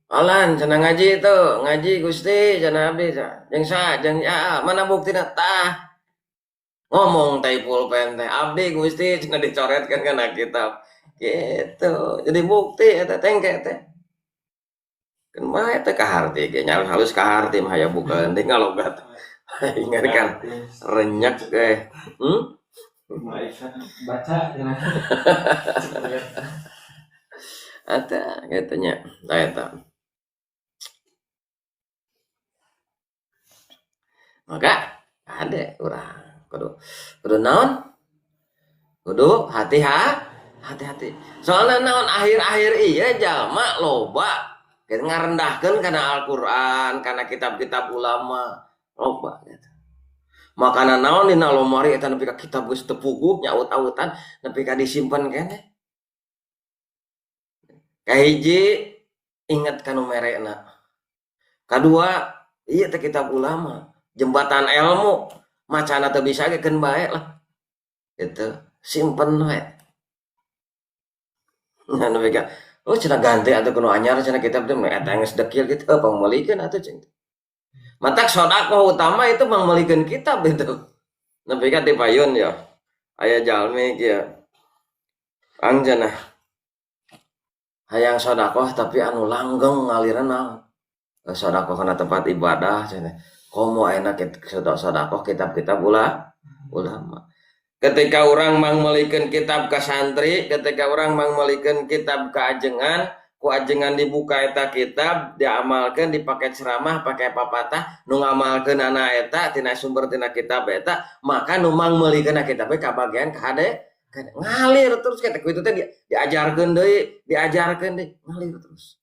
Speaker 1: Alan cenah ngaji tuh, ngaji Gusti cenah abdi jeung sa jeung ya mana buktina tah. Ngomong tai pulpen teh abdi Gusti cenah dicoretkan kana kitab. Gitu. Jadi bukti eta teh engke teh. Kan bae teh kaharti ge nya halus kaharti mah aya buka penting ngalogat. Ingat kan renyak eh.
Speaker 2: Baca cenah.
Speaker 1: Eta kitu nya. Tah eta. Maka ada urang kudu kudu naon? Kudu hati-hati. Soalna naon akhir-akhir ieu jalma loba ngarendahkeun kana Al-Qur'an, kana kitab-kitab ulama, loba gitu. Makana naon dina lomari eta nepi ka kitab geus teu puguh nyaut-autan nepi ka disimpen keneh. Kahiji inget ka nu merena. Kadua ieu teh kitab ulama, jembatan ilmu, macana teu bisa ge keun bae lah. Gitu, simpen we. Nah, nepi ka oh cenah ganti atuh kudu anyar cenah kitab teh eta geus dekil kitu pangmeulikeun atuh cing. Matak sedekah utama itu pangmeulikeun kitab itu. Nepi ka ti payun ya. Aya jalmi kieu. Ang cenah hayang sedekah tapi anu langgeng ngaliran naon. Sedekah kana tempat ibadah cenah. Komo ayeuna sedekah kitab-kitab ulama. Ketika orang mangmeulikeun kitab ka santri, ketika orang mangmeulikeun kitab ka ajengan, ku ajengan dibuka eta kitab, diamalkeun, dipake ceramah, pake papatah, nu ngamalkeun ana eta tina sumber tina kitab eta, maka nu mangmeulikeun kitab we kabagean ka hade, ngalir terus kitu ku itu teh diajarkeun deui, diajarkeun deui, ngalir terus.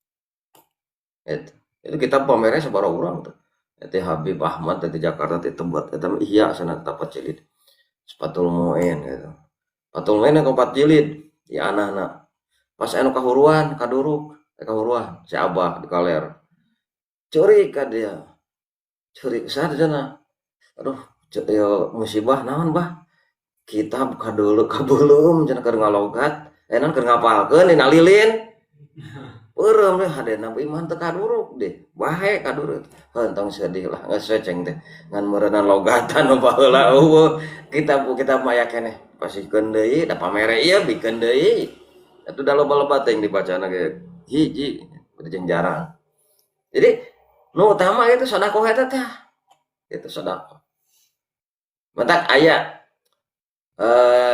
Speaker 1: Eta. Itu kitab pamernya sabaraha urang tuh. Eta Habib Ahmad dari Jakarta teh tempat eta mah Ihya sana tapat jilid. Fathul Muin gitu. Fathul Muin yang keempat jilid di anak-anak. Pas anu kahuruan, kaduruk, kahuruan si Abah di kaler. Curi ka dia. Curi saha cenah. Aduh, ya musibah naon bah? Kitab kadulu kabeuleum cenah keur ngalogat, naon keur ngapalkeun dina lilin. Peureum deh hadena iman teu kaduruk deh. Bahe kaduruk. Hentong sedih lah geus we ceng teh. Ngan meureunna logatan nu baheula eueuh. Kitab-kitab mah aya keneh. Pasihkeun deui da pamere ieu bikeun deui. Atuh da loba-loba teh dibacana ge hiji jeung jarang. Jadi nu utama itu sedekah eta teh. Itu sedekah. Matak aya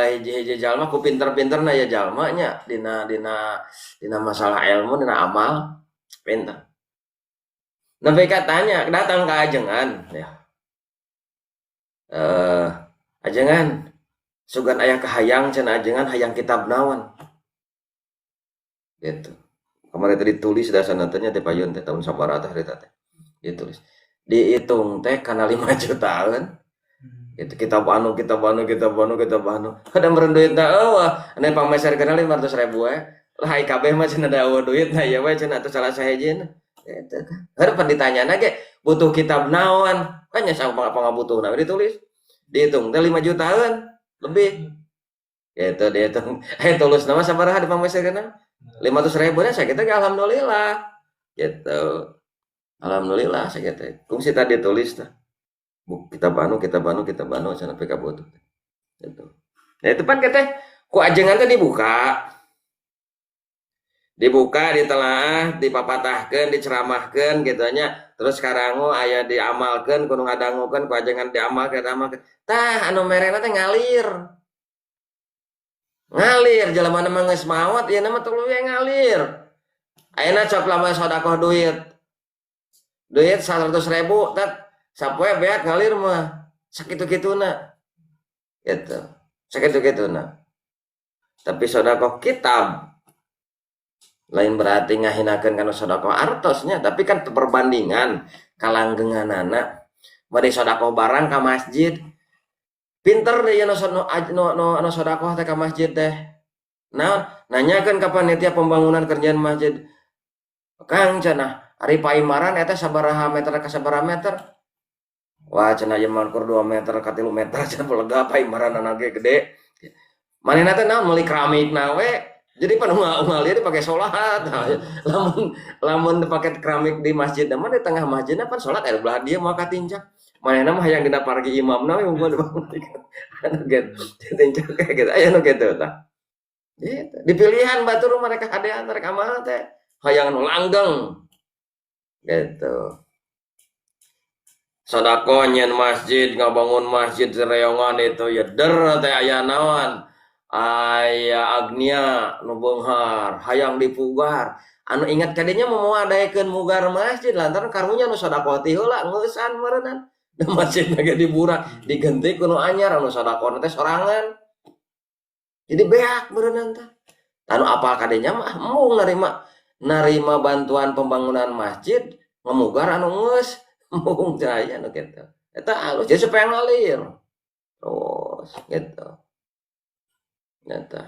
Speaker 1: hiji-hiji jalma ku pinter-pinterna ya jalma nya dina dina dina masalah ilmu dina amal pinter. Nepi ka tanya datang ka ajengan ya. Ajengan sugan aya kahayang cenah ajengan hayang kitab naon. Gitu. Kemarin tadi ditulis dasarna teh nya teh payun teh tahun sabaraha teh harita teh. Ditulis. Dihitung teh kana 5 jutaan. Gitu kitab anu, kitab anu, kitab anu, kitab anu. Kada meureun duitna eueuh, anu pangmeserkeun 500.000 we. Lah ai kabeh mah cenah da eueuh duit nah ieu we cenah atuh salah sahijina. Gitu kan. Heuh ditanyana ge butuh kitab naon? Kan nya pangabutuhna we ditulis. Dihitung teh 5 jutaan lebih. Gitu dihitung. Tulus nama sabaraha dipangmeserkeun? 500.000 nya sakitu ge alhamdulillah. Gitu. Alhamdulillah sakitu. Kungsi tadi tulis tah. Kitab anu, kitab anu, kitab anu cenah PK butuh. Gitu. Nah itu pan teh ku ajengan teh dibuka. Dibuka, ditelaah, dipapatahkeun, diceramahkeun gitu nya. Terus karangu aya diamalkeun, kudu ngadangukeun ku ajengan diamalkeun, diamalkeun. Tah anu merena teh ngalir. Ngalir jelema mah geus maot ieu mah tuluy ngalir. Ayeuna cok lamun sedekah duit. Duit 100.000 tet sapoe beak ngalir mah sakitu-kituna. Gitu. Sakitu-kituna. Tapi sedekah kitab lain berarti ngahinakeun kana sedekah artosnya, tapi kan perbandingan kalanggenganana bade sedekah barang ka masjid. Pinter deh ya no sedekah teh ka masjid teh. Naon? Nanyakeun ka panitia pembangunan kerjaan masjid. Kang cenah, ari paimaran eta sabaraha meter ka sabaraha meter? Wah cenah ieu mah kur 2 meter ka 3 meter cenah lega paimaranana ge gede. Manehna teh naon meuli keramikna we. Jadi pan unggal ieu dipake salat. Lamun lamun dipake keramik di masjid mah di tengah masjidna pan salat aya belah dieu moal katincak. Manehna mah hayang dina pargi imamna we unggul dibangun. Anu gitu. Ditincak kayak gitu. Aya nu kitu tah. Gitu. Dipilihan batur mereka hadean mereka amal teh hayang nu langgeng. Gitu. Sedekah nyen masjid, ngabangun masjid reongan itu ya der teh aya naon? Aya Agnia nu beunghar, hayang dipugar. Anu ingat kadinya mau ngadaekeun mugar masjid lantaran karunya nu sedekah ti heula ngeusan meureunnan. Da masjidna ge diburak, digenti ku nu anyar anu sedekahna teh sorangan. Jadi beak meureunnan teh. Anu apal kadinya mah embung narima bantuan pembangunan masjid, ngamugar anu geus embung teh aya nu kitu. Eta alus jadi supaya ngalir. Terus gitu. Eta.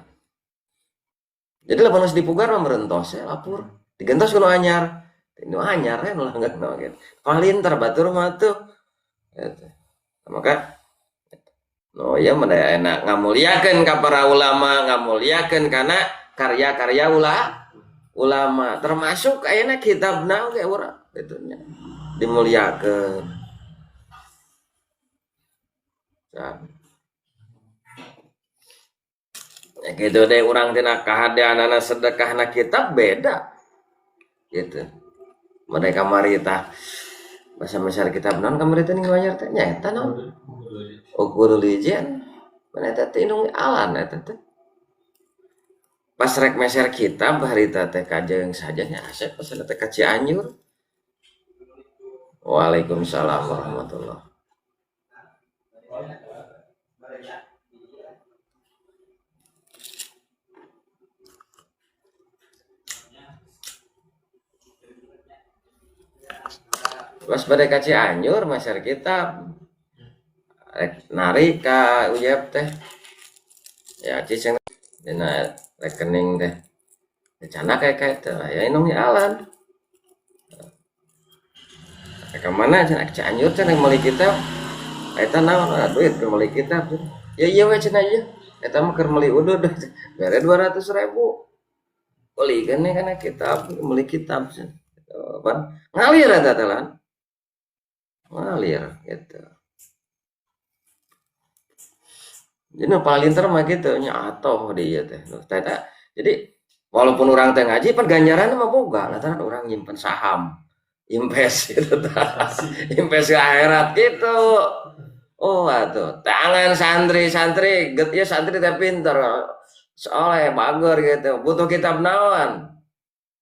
Speaker 1: Jadi lamun geus dipugar mah merentos ya lapur. Digentos ku nu anyar. Nu anyar we nu langgeng gitu. Palinter batur mah tuh. Gitu. Maka no ya mah enak ngamuliakeun ka para ulama, ngamuliakeun kana karya-karya ulama termasuk ayeuna kitabna oge urang kitu nya dimuliakeun. Ya gitu deh urang tina kahadeanana sedekahna kitab beda. Gitu. Mereka marita bahasa mesar kitab naon kamari teh ning wanyar teh nya eta naon? Ukurul ijen. Mana eta teh indung alan eta teh. Pas rek meser kitab harita teh kajeung saja nya asep pas teh ka Cianjur. Waalaikumsalam warahmatullah. Pas bade ka Cianjur meser kitab. Rek narik ka Uyep teh. Ya cicing dina rekening teh. Rencana kayak teh ya indung alan. Ka mana cenah Cianjur cenah meuli kitab. Eta naon duit keur meuli kitab. Ya ieu we cenah ieu. Eta mah keur meuli udud. Bere 200.000. Beulikeun we kana kitab, meuli kitab cenah. Pan ngalir eta teh lan. Ngalir gitu. Jadi nu palinter mah kitu nya atoh di ieu teh. Teh jadi walaupun urang teh ngaji pan ganjaranna mah boga lantaran urang nyimpen saham, invest gitu tah. Invest ke akhirat gitu. Oh atuh, tangan santri-santri, get ieu santri teh pinter. Soleh bager gitu. Butuh kitab naon?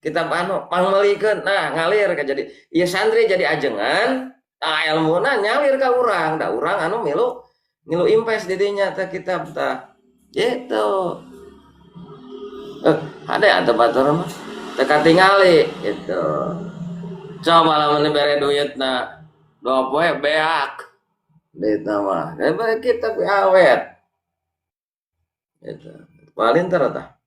Speaker 1: Kitab anu pangmeulikeun. Nah, ngalir ka jadi ieu santri jadi ajengan, tah ilmuna nyalir ka urang, da urang anu milu invest di dinya teh kitab tah. Gitu. Hade atuh batur mah teu katingali gitu. Coba lamun dibere duitna 2 poe beak. Duit mah daripada kita awet gitu. Paling tah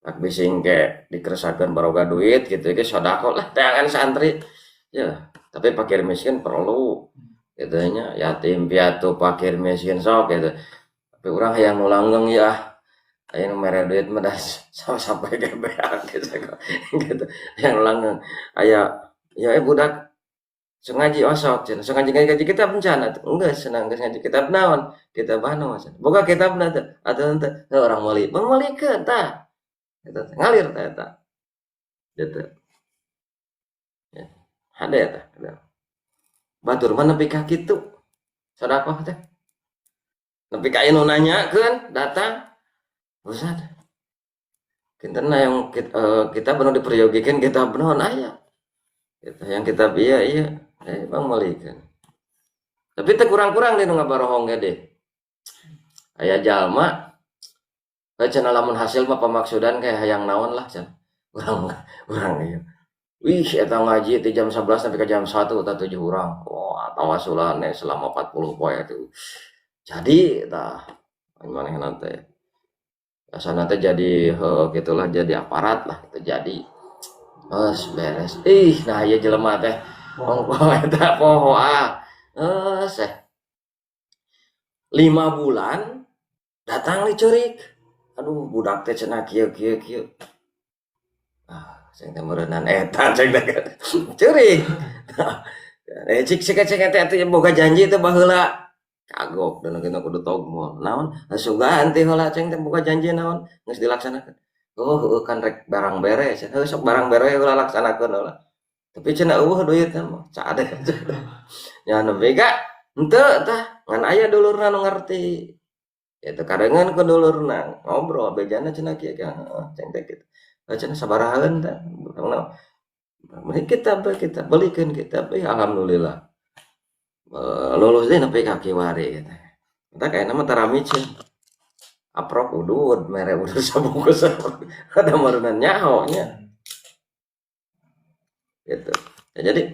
Speaker 1: tak bising ke dikeresakeun baroga duit gitu ke sedekah lah teangan santri ya. Tapi fakir miskin perlu gitu nya, yatim piatu, fakir miskin sok gitu. Tapi urang hayang nu langgeng ya, aya nu mere duit mah dah sampai gebeak gitu gitu. Yang langgeng aya ya, budak sengaji osok cenah, sengaji ngaji kitab encan atuh enggeus cenah, geus ngaji kitab naon, kitab anu cenah, boga kitabna teu atuh henteu, heuh urang meuli, meulikeun tah eta teh ngalir tah eta gitu ya. Hade tah batur mah nepi ka kitu sedekah teh, nepi ka aya nu nanyakeun datang, "Ustad, kinten yang kita nu diperyogikeun kitab naon aya?" Gitu, yang kitab iya iya, bang meulikeun. Tapi teu kurang-kurang deh nu ngabarohong ge deh. Aya jalma cenah lamun hasil mah pamaksudan kayak hayang naon lah cenah. Urang urang ieu. Wih, eta ngaji ti jam 11 sampai ke jam 1 tah 7 urang. Wah, tawasulan selama 40 poe itu. Jadi tah manehna teh. Asana teh jadi heuh gitulah, jadi aparat lah gitu jadi. Geus beres. Ih, nah ieu jelema teh ongkoh eta poho ah. Geus eh. 5 bulan datang dicurik. Aduh, budak teh cenah kieu kieu kieu. Ah, ceng teh meureunan eta ceng teh ceurik. Eh, cik cik cik teh atuh boga janji teh baheula. Kagok dan kita kudu togmol. Naon? Sugan teh heula ceng teh boga janji naon geus dilaksanakeun. Oh, heueuh kan rek barang beres. Heuh sok barang beres heula laksanakeun heula. Tapi cenah eueuh duitna mah cade. Nya nepi ka henteu tah ngan aya dulurna nu ngarti. Itu kadengeun ku dulurna ngobrol bejana cenah kieu heeh ceng teh kitu. Cenah sabarahaeun tah. Beli kitab kita belikeun kitab, alhamdulillah. Lulus deh nepi ka kiwari gitu. Eta kayakna mah tara miceun. Aprok udud mere udud sabungkus ada meureunna nyaho nya. Gitu. Ya, jadi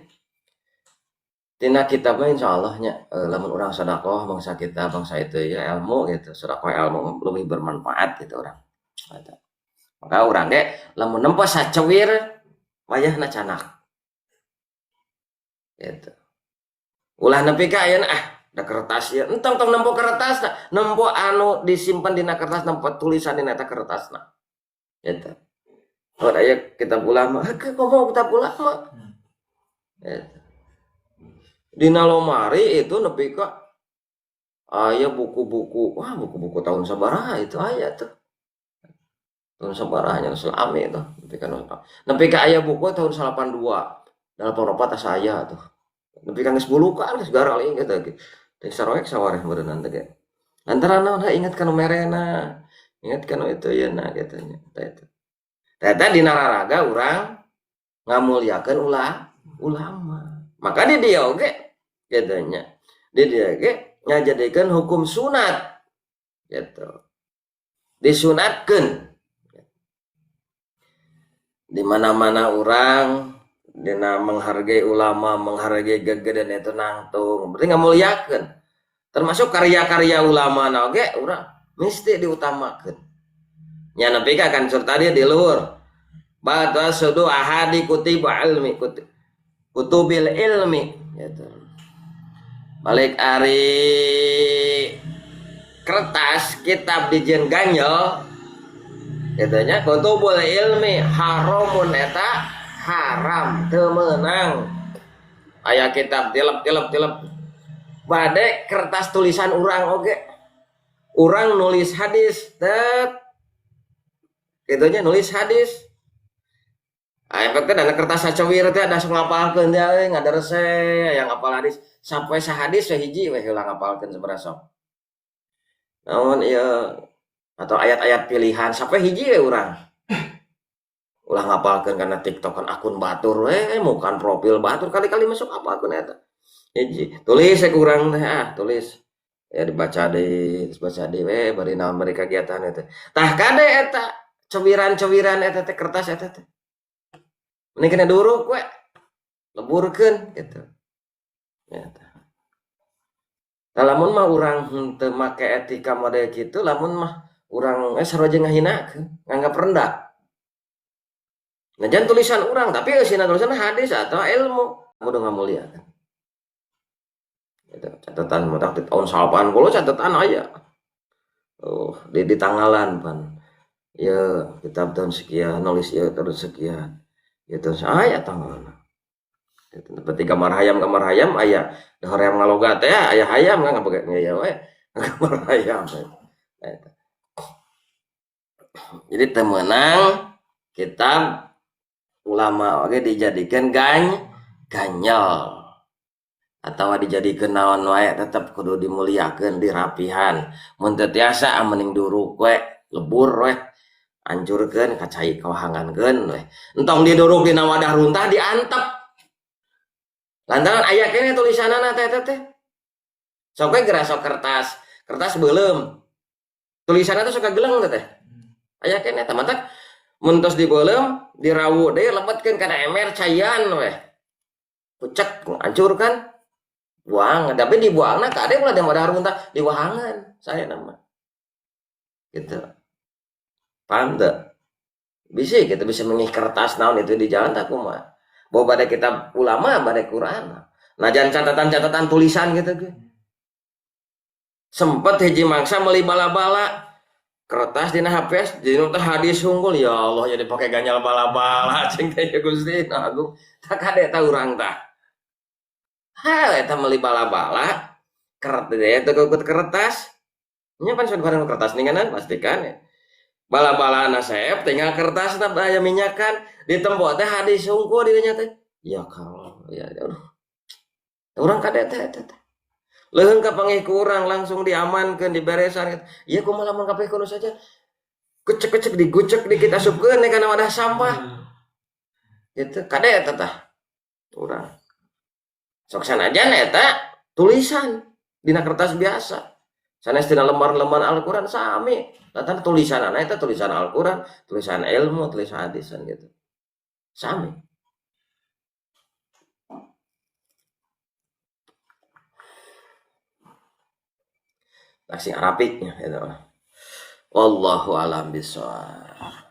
Speaker 1: tina kitab mah insyaallah nya, lamun urang sedekah bangsa kita bangsa itu ya ilmu gitu, sedekah ilmu lebih bermanfaat gitu urang. Eta. Maka urang ge lamun nempo sacewir wayahna canak. Gitu. Ulah nepi ka ayeuna ah da kertas ieu, entong tong nempo kertasna, nempo anu disimpen dina kertas, nempo tulisan dina eta kertasna. Gitu. Oh, aya kitab ulama, heuh komo kitab ulama. Gitu. Dina lomari itu nepi ka aya buku-buku, wah buku-buku tahun sabaraha itu aya tuh. Tahun sabaraha nya selami itu, nepi ka nepi ka aya buku tahun 82, 84 asa aya tuh. Nepi ka geus bulukan geus garaling gitu. Teh saroek sawareh meureunnan teh ge. Antara naon inget ka nu merena, inget ka nu itu yeuna kitu nya, tah itu. Eta dina raraga urang ngamuliakeun ulama. Maka di dieu oge kitu nya. Di dieu ge ngajadikeun hukum sunat gitu. Disunatkeun. Di mana-mana urang dina menghargai ulama, menghargai gegedean itu nangtung, berarti ngamuliakeun. Termasuk karya-karya ulama na oge urang mesti diutamakeun. Nya nepi ka kan sur tadi di luhur. Bata sudu ahadi kutub ilmi kutubil ilmi gitu. Balik ari kertas kitab dijieun ganjel gitu nya, kutubul ilmi haramun, eta haram, teu meunang. Aya kitab tilep tilep tilep bade kertas tulisan urang oge, urang nulis hadis tet kitu nya, nulis hadis. Ah, efek teh dana kertas sacewir teh ada sok ngapalkeun teh euy, ngaderese yang ngapal hadis sampai sahadis we hiji we heula ngapalkeun sabaraha sok. Naon ieu atau ayat-ayat pilihan sampai hiji we urang. Ulah ngapalkeun karena TikTok kan akun batur we, bukan profil batur kali-kali masuk apalkeun eta. Hiji, tulis we kurang teh ah, tulis. Ya dibaca deui, terus baca deui we bari naon bari kagiatan eta. Tah kade eta cewiran-cewiran eta teh kertas eta teh. Mending kena duruk we. Leburkeun gitu. Ya tah. Nah, lamun mah urang henteu make etika model kitu, lamun mah urang sarua jeung ngahinakeun, nganggap rendah. Nah, jangan tulisan urang, tapi eusina tulisan hadis atau ilmu, kudu ngamuliakeun. Gitu, catatan mutak di tahun 80 catatan aya. Oh, di tanggalan pan. Ya, kitab tahun sekian, nulis ya tahun sekian. Ya tahun aya tanggalna. Gitu, seperti gambar hayam aya. Dahar hayam ngaloga teh aya hayam kan ngapake ya we. Gambar hayam. Eta. Jadi teu meunang kitab ulama oge dijadikeun ganyel atau dijadikeun naon wae tetep kudu dimuliakeun, dirapihan. Mun teu tiasa mending duruk we, lebur we, hancurkeun ka cai kawahangankeun we. Entong diduruk dina wadah runtah diantep. Lantaran aya keneh tulisanana teh teh. Sok we gerasok kertas, kertas beuleum. Tulisanna teh sok geleng teh. Aya keneh teh matak mun tos dibeuleum, dirawu deui lebetkeun kana ember caian we. Kucek hancurkan. Buang, tapi dibuangna kade ulah di wadah runtah, diwahangan saya nama. Gitu. Paham teu? Bisa kita bisa mengih kertas naon itu di jalan tak kumaha. Bahwa pada kitab ulama, pada Quran. Nah, jangan catatan-catatan tulisan gitu ge. Sempet hiji mangsa meuli bala-bala kertas dina HPS jadi teh hadis unggul ya Allah jadi pakai ganyal bala-bala cing teh ya Gusti nah agung tak kade ta urang tah. Ha eta meuli bala-bala kertas teh teu kertas. Nya pan barang kertas ninganan pastikan ya. Bala-bala na seep tinggal kertas na aya minyakan ditempo teh hadis unggul di dinya teh. Ya kalau ya aduh. Urang kade teh eta teh. Leuheung ka pangih ku urang langsung diamankeun diberesan. Ieu kumaha lamun kabeh kudu saja. Kucek-kucek digucek dikit asupkeun kana wadah sampah. Gitu kade eta tah. Urang. Sok sanajan eta tulisan dina kertas biasa. Sanes dina lembar-lembar Al-Qur'an sami. Lantaran tulisanana eta tulisan Al-Qur'an, tulisan ilmu, tulisan hadisan gitu. Sami. Taksi Arabiknya gitu. Wallahu a'lam bishawab.